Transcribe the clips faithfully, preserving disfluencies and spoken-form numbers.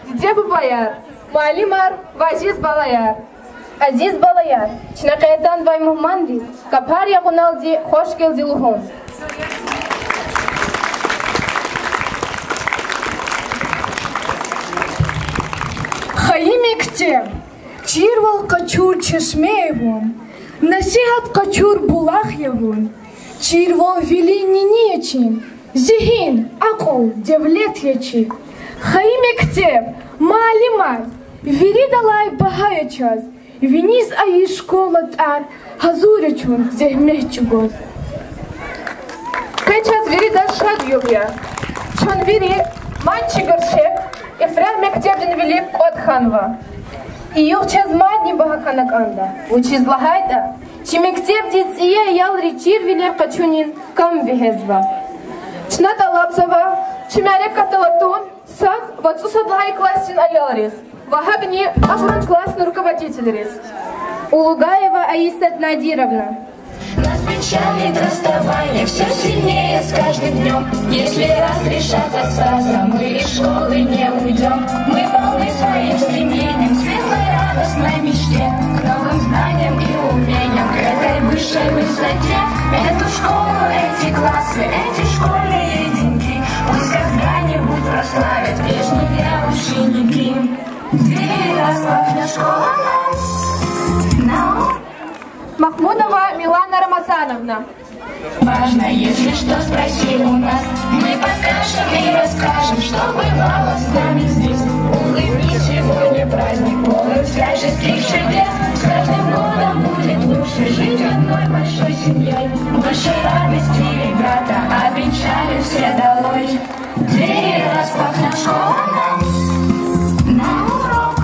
Диде-бубаяр, муаллимар ва азиз балаяр! Азиз балаяр, чна къе атанвай мугьманриз капар ягъуналди хвашгелди лугьун. Хайи мектеб, чирвал къачур чешме я вун, насигьат къачур булах я вун, чирвал вилин нини я чи, зигьин, акьул, девлет я чи. Хайи мектеб, муаллимар, виридалай багьа я чаз, виниз айи школа тӀвар, гьазур я чун зегьмет чӀугваз. Къе чаз виридаз шад югъ я. Чун вири мад чигур шехь, ифрагь мектебдин вилик кӀватӀ хьанва. И югъ чаз мадни багьа хьана кӀанда, вучиз лагьайтӀа чи мектебдин цӀийи аялри чирвилер къачунин кам вегьезва. Чна тӀалабзава чи мярекатдал атун сад ва цӀусад лагьай классдин аялриз ва гьакӀни абурун классный руководительриз. Улугаева Аисат Надировна. Нас печалит расставание, всё сильнее с каждым днём. Если разрешат отстаться, мы из школы не уйдём. Мы полны своим стремлением, светлой, радостной мечте, к новым знаниям и умениям, к этой высшей высоте. Эту школу, эти классы, эти школьные деньки пусть когда-нибудь прославят прежние ученики. Двери распахнёт школа нам на Махмудова Милана Рамазановна. Важно, если что, спроси у нас. Мы покажем и расскажем, что бывало с нами здесь. Улыбнись, сегодня праздник, полон всяческих чудес. С каждым годом будет лучше жить одной большой семьей. Больше радости, ребята, обещаю, все долой. Двери распахнёт школа нам на урок.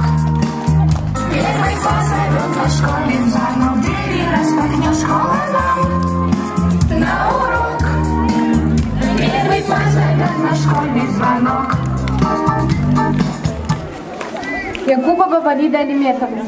Первый позовёт наш школьный звонок. Двери распахнёт школа нам на урок. Первый позовёт наш школьный звонок. Якубова Валида Алиметовна.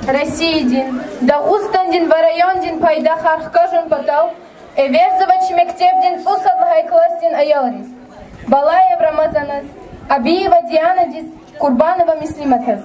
Россиядин, Дагъустандин ва райондин пайдахар хкажун патал эверзава чи мектебдин цӀусад лагьай классдин аялриз: Балаев Рамазаназ, Абиева Дианадиз, Курбанова Мислиматаз.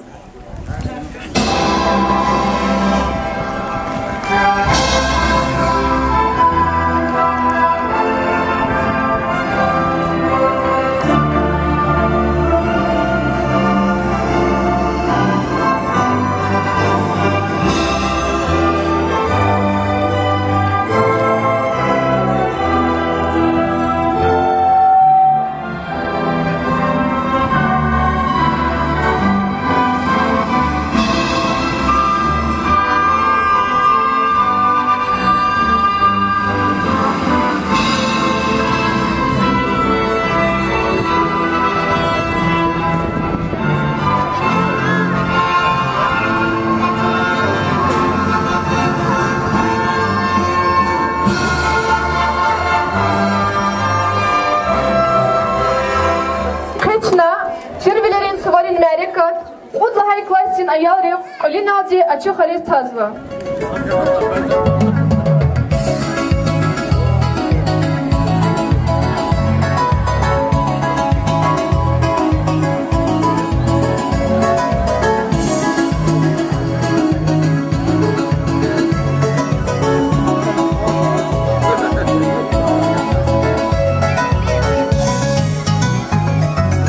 Къе чна чирвилерин суварин мярекат кьуд лагьай классдин аялрив кьилиналди ачухариз тазва.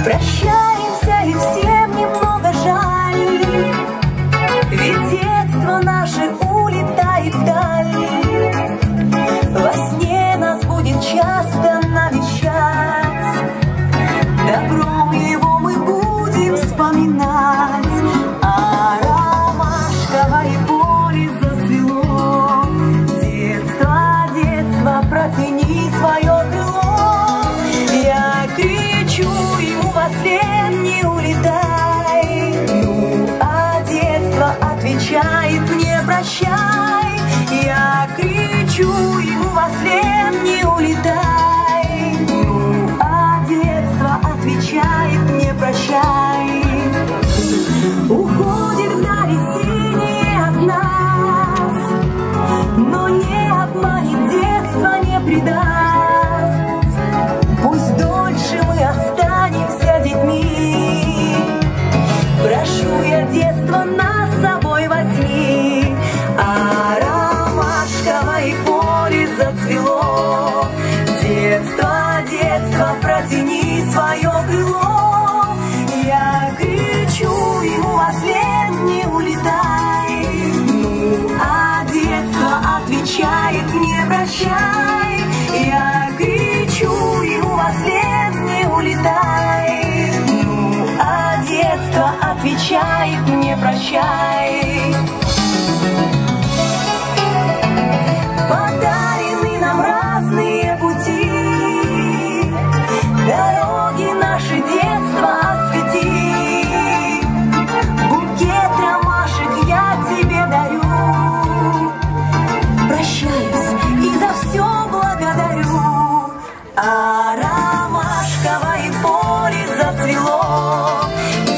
Прощаемся, и всем немного жаль, ведь детство наше улетает вдаль. Отвечает: не прощай. Подарены нам разные пути, дороги наши детства освети. Букет ромашек я тебе дарю, прощаюсь и за всё благодарю. А ромашковое поле зацвело.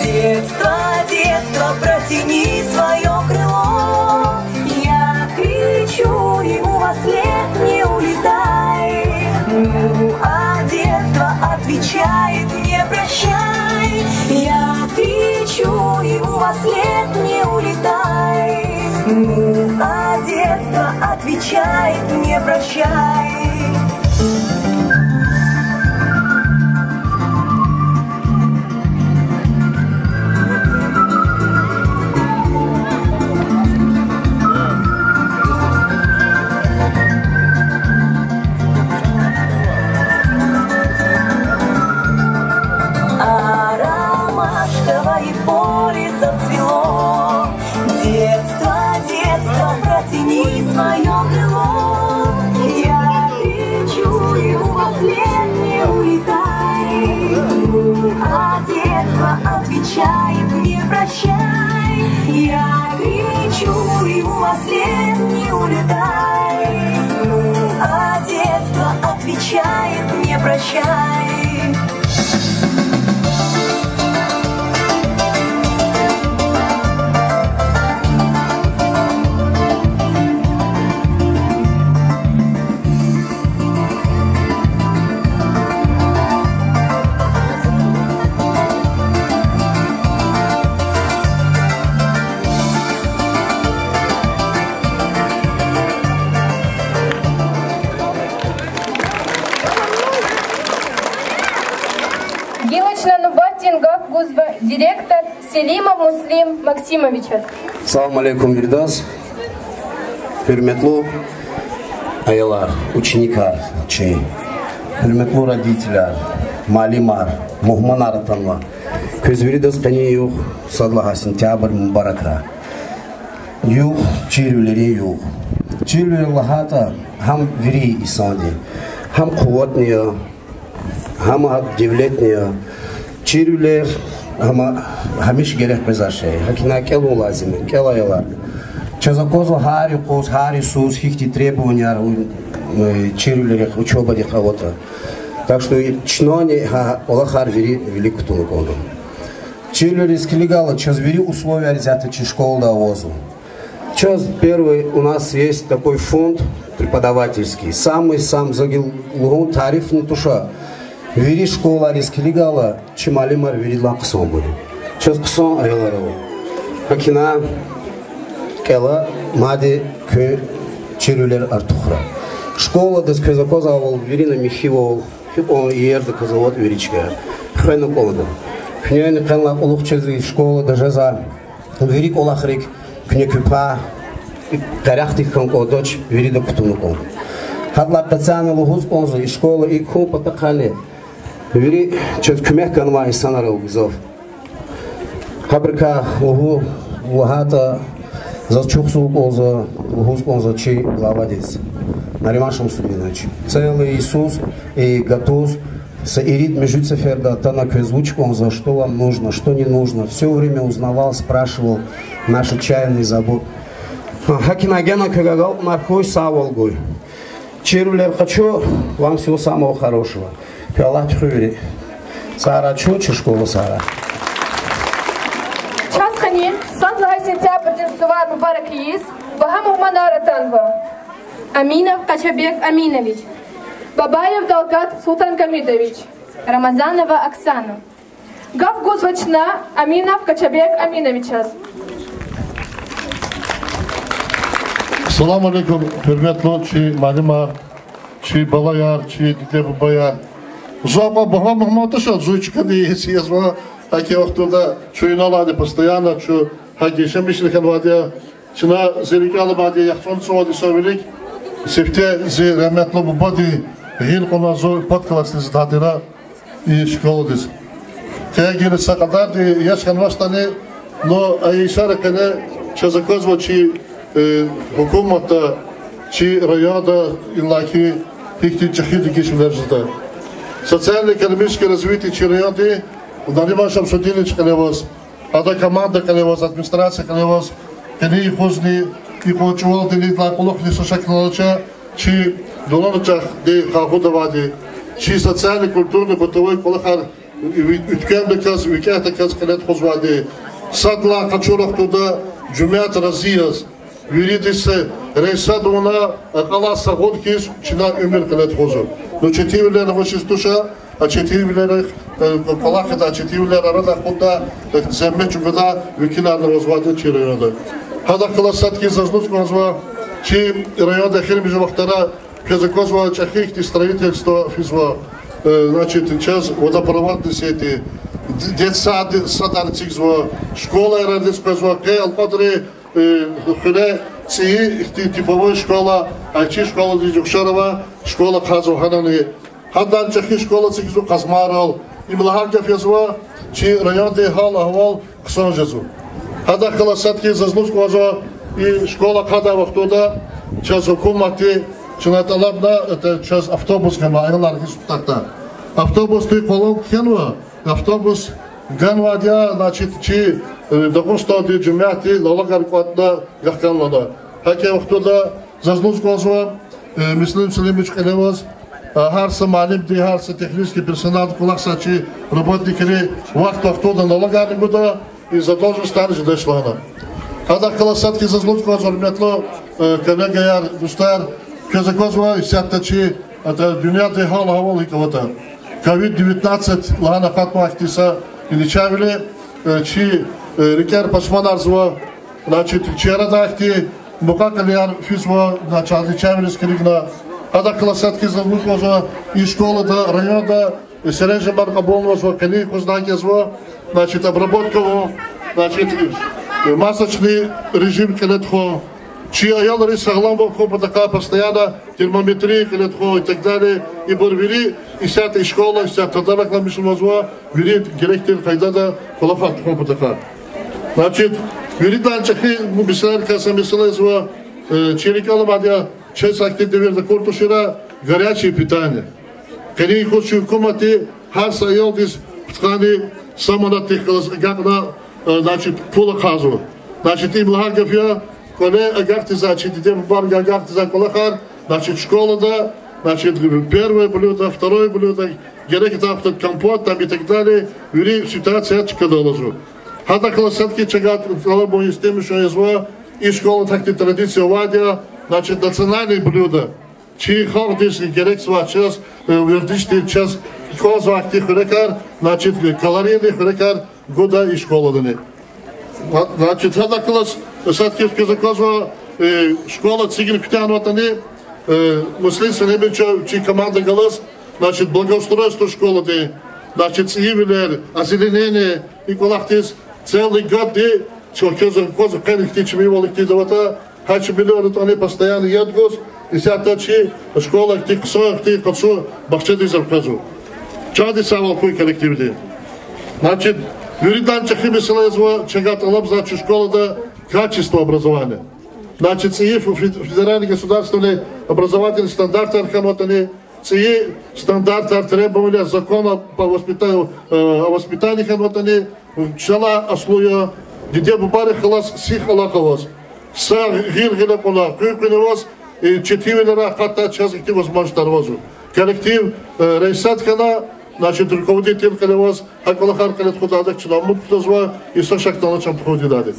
Детство, детство, протяни своё крыло. Я кричу ему во след: не улетай. Ну, а детство отвечает: не прощай. Я кричу ему во след: не улетай. Ну, а детство отвечает: не прощай. А ромашковое поле зацвело. Детство, детство, протяни своё крыло. Я кричу ему во след: не улетай. А детство отвечает: не прощай. Я кричу ему во след: не улетай. А детство отвечает: не прощай. Гила чна нубатдин гаф гузва директор Селимов Муслим Максимовичаз. Салам алейкум виридаз. Гьуьрметлу аялар, ученикар чи, гьуьрметлу родителяр, муаллимар, мугьманар атанва. Квез виридаз къенин югъ, сад лагьай сентябрь мубаракрай. Югъ, чирвилерин югъ. Чирвилер лагьайтӀа, гьам вири инсандин, гьам къуватни я, гьам девлетни я. Чирвилер гьам гьамиша герек къвезвай шей. ГьакӀ ина кӀелун лазим я, кӀел, аялар. Чаз аквазва гьар юкъуз, гьар йисуз гьихьтин требованияр чирвилерихъ, учёбадихъ аватӀа. Так что чнани гьа кӀвалахар вири вилик кутуна кӀанда. Чирвилериз килигайла, чаз вири условияр исятда чи школада авазва. Чаз первый, у нас есть такой фонд преподавательский. Самый, сам за гил лугьун тарифни туша. Вири школайриз килигайла, чи муаллимар виридалай хъсанбур я. Чаз хъсан аялар ава. ГьакӀ ина кӀела, мад куь чирвилер артухра. Школадиз квез аквазвайвал, вирина михьивал, гьикьван иердаказ аватӀа вири чкаяр, хвена кӀанда. Куьне къенлай кьулухъ чизвай школада жезвай вири кӀвалахрик куьне куь пай къерехдик хьун кӀандач, вирида кутуна кӀанда. Гьадалай къецяйни лугьуз кӀанзава, и школа икӀ хьун патахъайни вири чаз куьмек ганвай инсанар ава гзаф. Гьабурукай лугьу-, лагьайтӀа, заз чухсагъул кӀанзава лугьуз кӀанзава чи главадиз, Нариман Шамсудинович. Целый йисуз, и гатуз, са ирид-муьжуьд сеферда атана квез вуч кӀанзава, что вам нужно, что не нужно. Всё время узнавал, спрашивал наши чаяния, заботы. Гьакӏ ина гена квевай агалкьунар хьуй, сагъвал гуй. Чирвилер къачу, вам всего самого хорошего. Куь Аллагьди хуьрай. Сагърай чун, чи школа сагърай. Чаз къенин сад лагьай сентябрдин сувар мубарак ийиз, багьа мугьманар атанва: Аминов Къачабек Аминович, Бабаев Далгат Султангьамидович, Рамазанова Оксана. Гаф гузва чна Аминов Къачабек Аминовичаз. Салам алейкум, гьуьрметлу чи муаллимар, чи балаяр, чи диде-бубаяр. Зун кьван багьа мугьман туш, зун чкадиз езва, гьа и вахтунда чун иналайни постоянно чун гьакӏ яшамиш хьанвайди я. Чна зи рикӏел амайди я яхцӏурни цӏувад йисан вилик, сифте зи рагьметлу бубади гъил кьуна зун подклассница тадира и школадиз. Къе гила са кьадарди яш хьанвачтӀани, ну, а ишара къене чаз аквазва чи, э, гьукуматда, чи районда иллаки гьихьтин чӀехи дегишвилер жеда. Социально-экономическое развитие чи районди Нариман Шамсудинович кьиле аваз, ада команда кьиле аваз, администрация кьиле аваз, къенин юкъузни, икьван чӀавалдини, идалай кьулухъни са шакни алача, чи дуланажагъди къагъуда авайди, чи социально-культурный, бытовой кӀвалахар уьтквемдаказ, викӀегьдаказ кьиле тухузвайди. Сад лагьай къачур вахтунда жемят рази яз, вирида са рейсад авуна, акьалай са гъун хьиз чна уьмуьр кьиле тухузва. Ну, четинвилер авачиз туш, а четинвилерихъ, э, кӀвалахида, четинвилер арадай акъудна, э, зегьмет чӀугвадай векиларни авазвайди я чи районда. Гьадахъ галаз сад хьиз заз лугьуз кӀанзава, чи районда эхиримжи вахтара квез аквазва чӀехи ихьтин строительство физва, э, значит, чаз водопроводные сети, детсад, садар эцигзава, школайралдиз къвезва, къе алкьвадри, э, хуьре цӀийи ихьтин типовой школа, а чи школадиз ухшар авай школа хъгазва гьанани. Гьадан чӀехи школа эцигзава къазмайрал. Им лагьай гаф язва, чи райондин гьал-агьвал хъсан жезва. Гьадахъ галаз сад хьиз заз лугьуз кӀанзава, и школа хъгайдалай вахтунда чаз гьукуматди чна тӀалабна, это, чаз автобус ганва, аялар гьич тахьайтӀа. Автобусдин къвалав кхьенва, автобус ганвайди я, значит, чи, э, Дагъустандин жемятди налогар кӀватӀна вахканлана. ГьакӀ вахтунда заз лугьуз кӀанзава, э, Муслим Селимович кьиле аваз, э, гьар са муаллимди, гьар са технический персоналди, кӀвалахзавай чи работникри вахт-вахтунда налогарни гуда, и задолженностьарни жедач лагьана. Гьадахъ галаз сад хьиз заз лугьуз кӀанзава, гьуьрметлу, э, коллегаяр, дустар, квез аквазва исятда чи, это, дуьньядин гьал-агьвал гьикӀ аватӀа. Ковид девятнадцать лагьана акъатнавай ихьтин са иличавили, э, чи, э, рикӀер пашманарзава, значит, чи арадай ихьтин мукьва-кьилияр физва, значит, иличавилиз килигна. Гьадахъ галаз сад хьиз заз лугьуз кӀанзава, и школада, районда, э, серенжемар кьабулнавазва, къенин юкъуз акъвазва, значит, обработка авун, значит, э, масочный режим кьиле тухун. Чи аялриз сагъламвал хьун патахъай постоянно термометрия кьиле тухун и так далее. Ибур вири исятда и школа, исятда тадаракламишнавазва, вири герек тир къайдада кӀвалахар тухун патахъай. Значит, виридан чӀехи месэлайрикай са месэла язва, э, чи рикӀел аламайди я, чаз ахьтин девирда акур тушира горячее питание. Къенин юкъуз чи гьукуматди гьар са аялдиз пудкъанни са манатдихъ галаз агакьна, э, значит, пул ахъайзава. Значит, им лагьай гаф я, кӀвале агакьдиз, значит, диде-бубайрикай агакьдиз кӀвалахар, значит, школада, значит, первое блюдо, второе блюдо, герек тахьайтӀа компот там и так далее, вири ситуация чкадал алазва. Гьадахъ галаз сад хьиз чавай тӀалабун, истемишун язва, и школада гьахьтин традиция авайди я, значит, национальное блюдо. Чи халкьдиз герекзавай чаз, э, вердиш тир чаз кӀанзавай ихьтин хуьрекар, значит, калорийный хуьрекар гуда и школадани. Значит, гьадахъ галаз сад хьиз квез аквазва, э, школа эцигна куьтягьнаватӀани, э, Муслим Селимовича, чи команда галаз, значит, благоустройство школадин, значит, цӀийивилер, озеленение, и кӀвалахдиз целый годди, чун квез аквазва, къени ихьтин чимивал ихьтинзаватӀа, гьа чимивилер атӀани постоянно яд гуз, исятда чи школа ихьтин хъсан, ихьтин къацу бахчадиз элкъвезва. Чандин сагъвал хьуй коллективди. Значит, виридан чӀехи месэла язва, чавай тӀалабзава чи школада качество образования. Значит, цӀийи ф-, фед-, федеральный государственный образовательный стандартар хьанватӀани, цӀийи стандартар, требования закона по воспита-, э, о воспитании хьанватӀани, чалай аслу я, диде-бубайрихъ галаз сих алакъа аваз, са гъил гъиле кьуна, къуьн-къуьне аваз, э, четинвилерай акъатдай чаз ихьтин возможностьар авазва. Коллектив, э, рейсад хьана, значит, руководитель кьиле аваз, гьа кӀвалахар кьиле тухудай адак чна умуд кутазва, и са шакни алачиз чун тухун жедайди.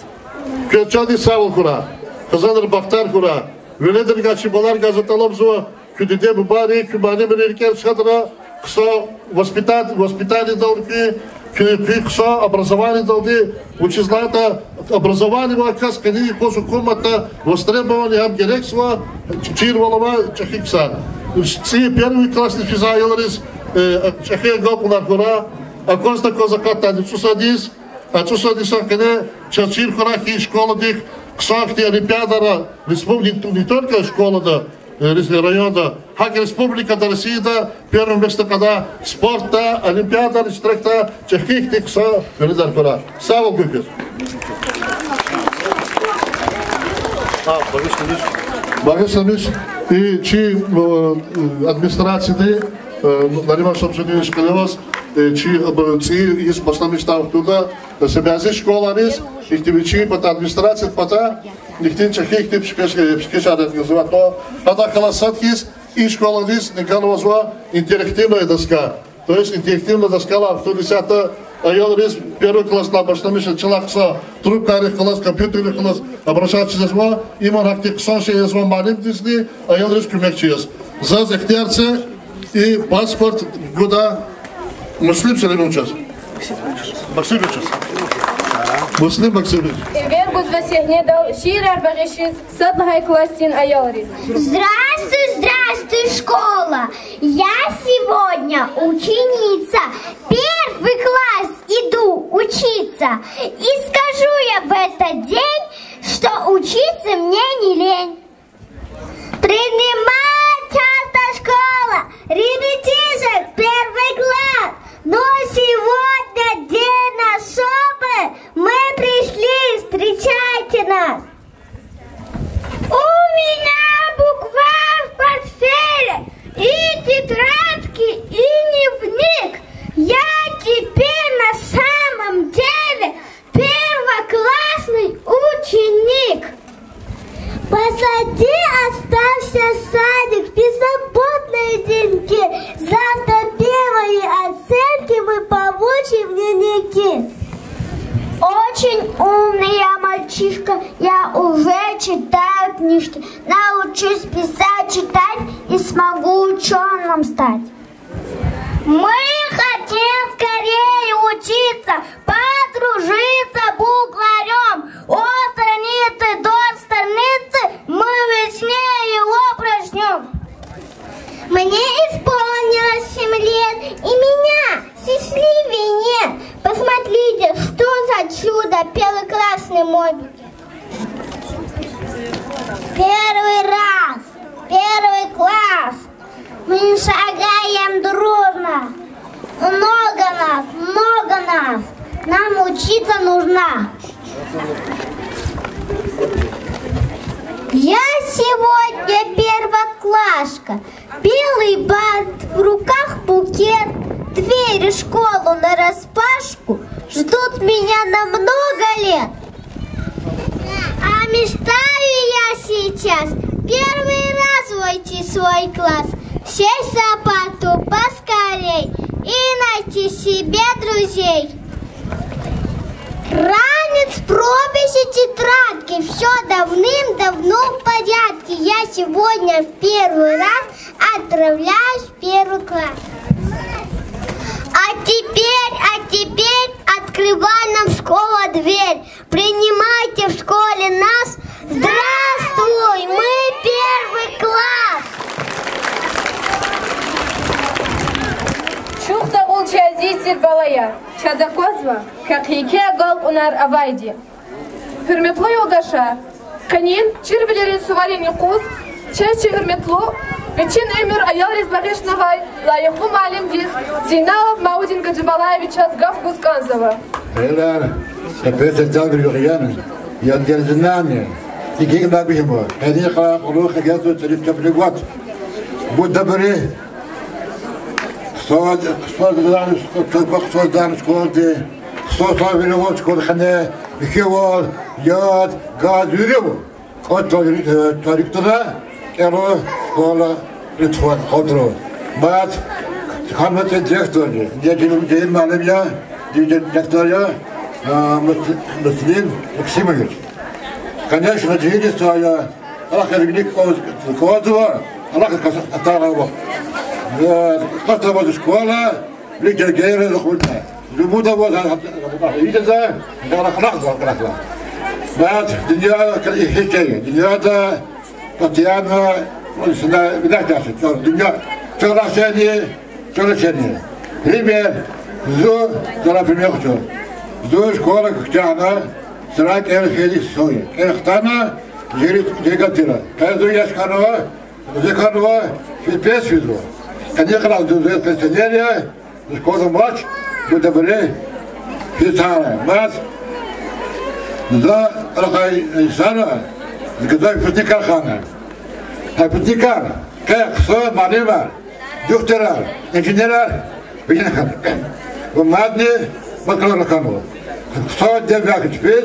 Квез чандин сагъвал хьурай, хизанар бахтар хьурай. Веледрикай, чи баларикай за тӀалабзава, куь диде-бубайри, куь муаллимри рикӀер шадра, хъсан воспитат-, воспитаниедалди куь, куь, куь хъсан образованиедалди, вучиз лагьайтӀа образование авай кас къенин юкъуз гьукуматда востребованный, гьам герекзава, чирвал авай чӀехи ксар. ЦӀийи первый классдиз физвай аялриз, э, чӀехи агалкьунар хьурай, акваз-такваз акъатдайди цӀусад йис, а цӀусад йисан къене чаз чир хьурай хьи школадихъ хъсан хьтин олимпиадаяр, республи-, не только школада, Э, районда, гьакӀ республикада, Россияда первое место кьадай спортда, олимпиадада иштиракдай чӀехи ихьтин хъсан виридар хьурай. Сагъ хьуй квез. Багъишламиш. И чи, э, администрацияди, э, Нариман Шамсудинович Калеваз, э, чи, э, цӀийи йис башламишдай вахтунда, э, са бязи школайриз, ихьтин вичин патай, администрациядин патай, ихьтин чӀехи ихьтин пишкеш-, э, пишкешар гузватӀа. Гьадахъ галаз сад хьиз, и школадиз ганвазва интерактивная доска. То есть интерактивная доскадилай вахтунда исятда аялриз первый классдилай башламишна чалахъ са трубкайрихъ галаз, компьютеррихъ галаз обращаться жезва, им гьахьтин хъсан шей жезва муаллимдизни, аялриз куьмекчи яз. Заз ихтияр це и паспорт гуда Муслим Сулеймановичаз. Максимовичаз. Муслим Максимович. Эвер гузва сегьнедал шиирар багъишиз сад лагьай классдин аялриз. Здравствуй, здравствуй, школа! Я сегодня ученица, первый класс иду учиться. И скажу я в этот день, что учиться мне не лень. Принимает часто школа ребятишек в первый класс, но сегодня день особый, мы пришли, встречайте нас. У меня букварь в портфеле, и тетрадки, и дневник. Я теперь на самом деле первоклассный ученик. Позади остался садик, беззаботные деньки. Завтра первые оценки мы получим в дневники. Очень умный я мальчишка, я уже читаю книжки. Научусь писать, читать и смогу учёным стать. Мы хотим скорее учиться, подружиться букварём. От страницы до страницы мы веселее его прочтём. Мне исполнилось семь лет, и меня счастливее нет. Посмотрите, что за чудо, первый классный мой. Первый раз, первый класс. Мы шагаем дружно. Много нас, много нас. Нам учиться нужно. Я сегодня первоклашка. Белый бант, в руках букет. Двери школы нараспашку ждут меня на много лет. А мечтаю я сейчас первый раз войти в свой класс, сесть за парту поскорей и найти себе друзей. Ранец, прописи, тетрадки, всё давным-давно в порядке. Я сегодня в первый раз отправляюсь в первый класс. А теперь, а теперь открывай нам, школа, дверь. Принимайте в школе нас. Здравствуй, мы первый класс! Чухсагъул, чи азиз тир балаяр, чаз аквазва квехъ еке агалкьунар авайди. Гьуьрметлу юлдашар, къенин чирвилерин суварин юкъуз чаз чи гьуьрметлу, вичин уьмуьр аялриз багъишнавай лайихлу муаллимдиз Зейналов Маудин Гаджибалаевичаз гаф гуз кӀанзава. Аялар, са песня тагригъиян, я дерзинани, тикикна бихьма, гьерикьа кьулухъ гезу цӀерид теплигот. Будда бури, хъсан, хъсан дани, хъсан дани школди, хъсан славили вал школа хьана, михьивал, яд, газ, вири ава. КӀватӀ тарикдара кӀелун школа литфан хатура. Мад ханватӀа директорди, я жи-, жегьил муаллим я, жи-, директор я, а, Мус-, Муслим Максимович. Конечно, жегьил инсан я, алахъа вилик кӀваз-, кӀвазва, алахъа кас-, атарава. Э, кьатӀ аваз школа, вилик герез хуьда. Зумуда ваз, а, а, а, идаза, гьа, гьа, гьа, гьа, гьа. Мад дуьнья калихичей, дуьньяда постоянно, он сюда, видать, даже, то дуьнья, то Россияни, то Россияни. Пример, зун, зара пример хочу. Зун школа куьтягьна, сара кӀел хьайила сой. КӀел хтана, жери, жери гатира. Къе зун яш хьанва, Зи кар ва фи пес физва. Къени кьилел дуьз пенсионер я, школадин вач, бу дабури фи сагърай. Мад за рахай инсанар, гзаф выпускникар хьана. Гьа выпускникар, къе хъсан муаллимар, духтурар, инженерар вине хьана. Ва мадни бакалавр хьанва. Хъсан девлет чпиз,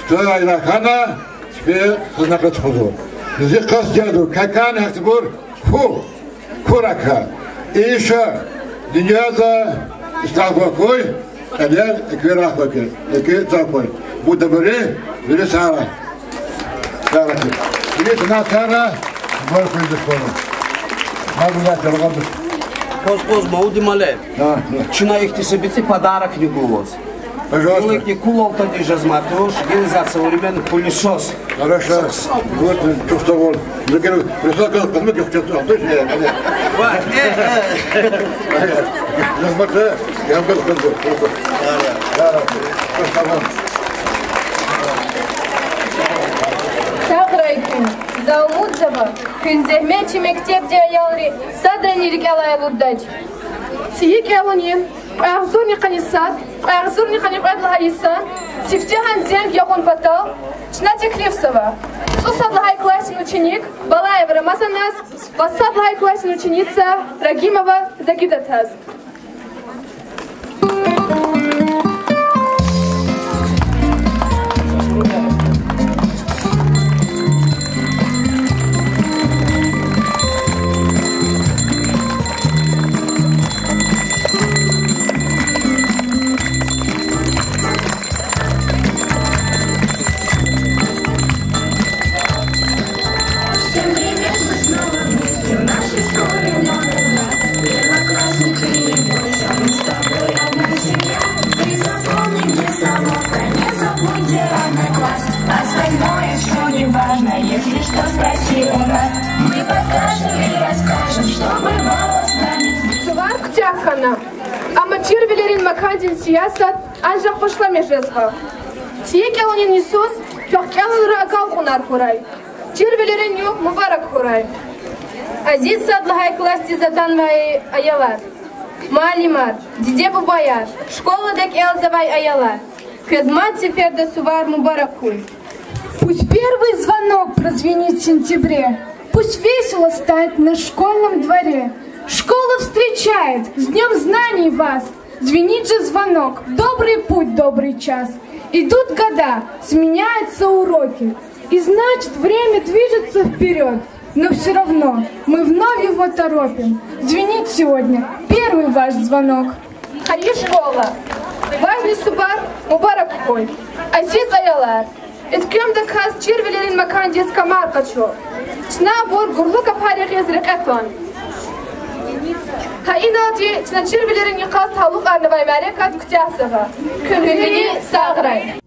садрани хьана, чпи хъсан накъвар тухузва. Зи къаст язва, какан гьахьтинбур хьу, хьуракай. Иша дуьньяда ислягьзавай хьуй, кьилел экуьнахъ хьуй, экуь цав хьуй. Бу дабури вири сагърай. Сагърай. Вири сагърай. Мубарак хьуй школа. Мабула чаргъадуш. Къоз-къоз, Мавлуди мале. Да, да. Чна ихьтин са бицӀи подарокни гуз. Пожалуйста. Гила ихьтин куколал тадижаз мартуш, гила за современный пылесос. Хорошо. Вот, чухсагъул. Закир, присылка, кадмык, я хочу, а, точно, я, я. Ва, э, э. Загьмат, я, я, я. Сагърай куьн, за умудзава, куьн зегьметчи мектебдин аялри садрани рикӀелай алуддач. ЦӀийи кӀелунин кьве агъзурни къанни сад, кьве агъзурни къанни кьвед лагьай йисан сифтегьан зенг ягъун патал чна теклифзава цӀусад лагьай классдин ученик Балаев Рамазаназ ва сад лагьай классдин ученица Рагимова Загидатаз. Всем привет, мы снова вместе в нашей школе номер два. Первоклассники, не бойся, мы с тобой одна семья. Ты запомни, где столовка, не забудь, где родной класс. Остальное всё не важно, если что, спроси у нас. Мы подскажем и расскажем, что бывало с нами. Сувар куьтягь хьана. Амма чирвилерин макандин сиясат анжах башламиш жезва. ЦӀийи кӀелунин йисуз квехъ кӀелунра агалкьунар хьурай. Чирвилерин югъ мубарак хьурай. Азиз сад лагьай классдиз атанвай аялар, муаллимар, диде-бубаяр, школади кӀелзавай аялар, квез мад сеферда сувар мубарак хьуй. Пусть первый звонок прозвенит в сентябре, пусть весело станет на школьном дворе. Школа встречает с Днём знаний вас! Звенит же звонок, добрый путь, добрый час. Идут года, сменяются уроки. И значит, время движется вперёд. Но всё равно мы вновь его торопим. Звенит сегодня первый ваш звонок. Хайи школа, вазни сувар мубарак хьуй. Азиз аялар, идкемдаказ чирвилерин макандиз камар къачу. Чна абур гурлу капар ягъиз рекье тун. Гьа иналди чна чирвилерин йикъаз талукьарнавай мярекат куьтягьзава. Куьн вири сагърай.